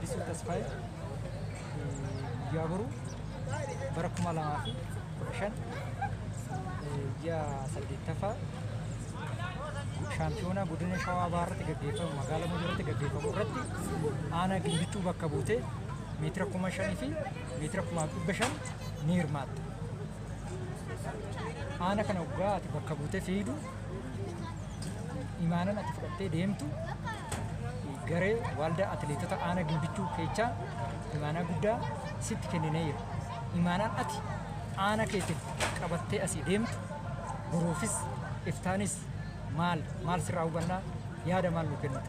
Addisuu Tasfaayee guyyaa boruu bara 2015 ji'a 8ffaa shaampiyoonaa godina Shawaa Bahaa irratti gaggeeffamu magaalaa Mojoo irratti gaggeeffamu irratti aanaa Gimbichuu bakka buutee meetira 5,000 fi meetira 5,500 ni hirmaatta. Aana kana waggaa ati bakka buutee fiidu imaanan ati fudhattee deemtu garee waldaa atileetota aanaa Gimbichuu keessaa imaanaa guddaa sitti kenninee jira. Imaanaan ati aana keetiif qabattee asii deemtu boruufis iftaanis maal maal sirraa hubannaa yaada maal nu kennita?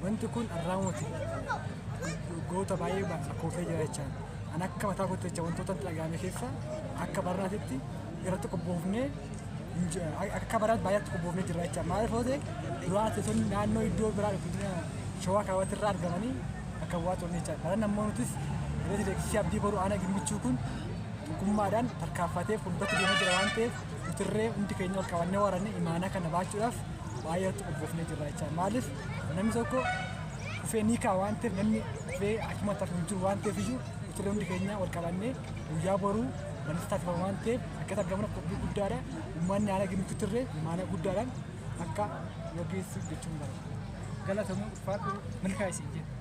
Wanti kun arraamoti goota baay'ee lakkoofee jira jechaan. An akka mataa kootti jecha wantoota dhagahame keessa akka barnaatitti irratti qophoofnee akka baraatti baay'eetti qophoofnee jirra jecha. Maaliif yoo ta'e duraan atileetonni naannoo iddoo biraa godina Shawaa Kaabaatti irraa argamanii akka bu'aa turan jecha. Baran ammoo nutis atileetiksii Abdii Boruu aanaa Gimbichuu kun tokkummaadhaan tarkaanfatee fuulduratti deemaa jira waan ta'eef nutirree hundi keenya ol qabannee waranne imaanaa kana baachuudhaaf baay'ee irratti qophoofnee jirra jecha. Maaliif namni tokko kufee ni ka'a waan ta'eef namni kufee achumatti hafu hin jiru waan ta'eef iyyuu nutirree hundi keenya wal qabannee guyyaa boruu wanti taasifamu waan ta'eef akka argamuuf qophii guddaadha. Uummanni aanaa Gimbichuutirree imaanaa guddaadhaan akka gaggeessu jechuun barbaada. Galatamuu ulfaadhu milkaa'isiin jedhu.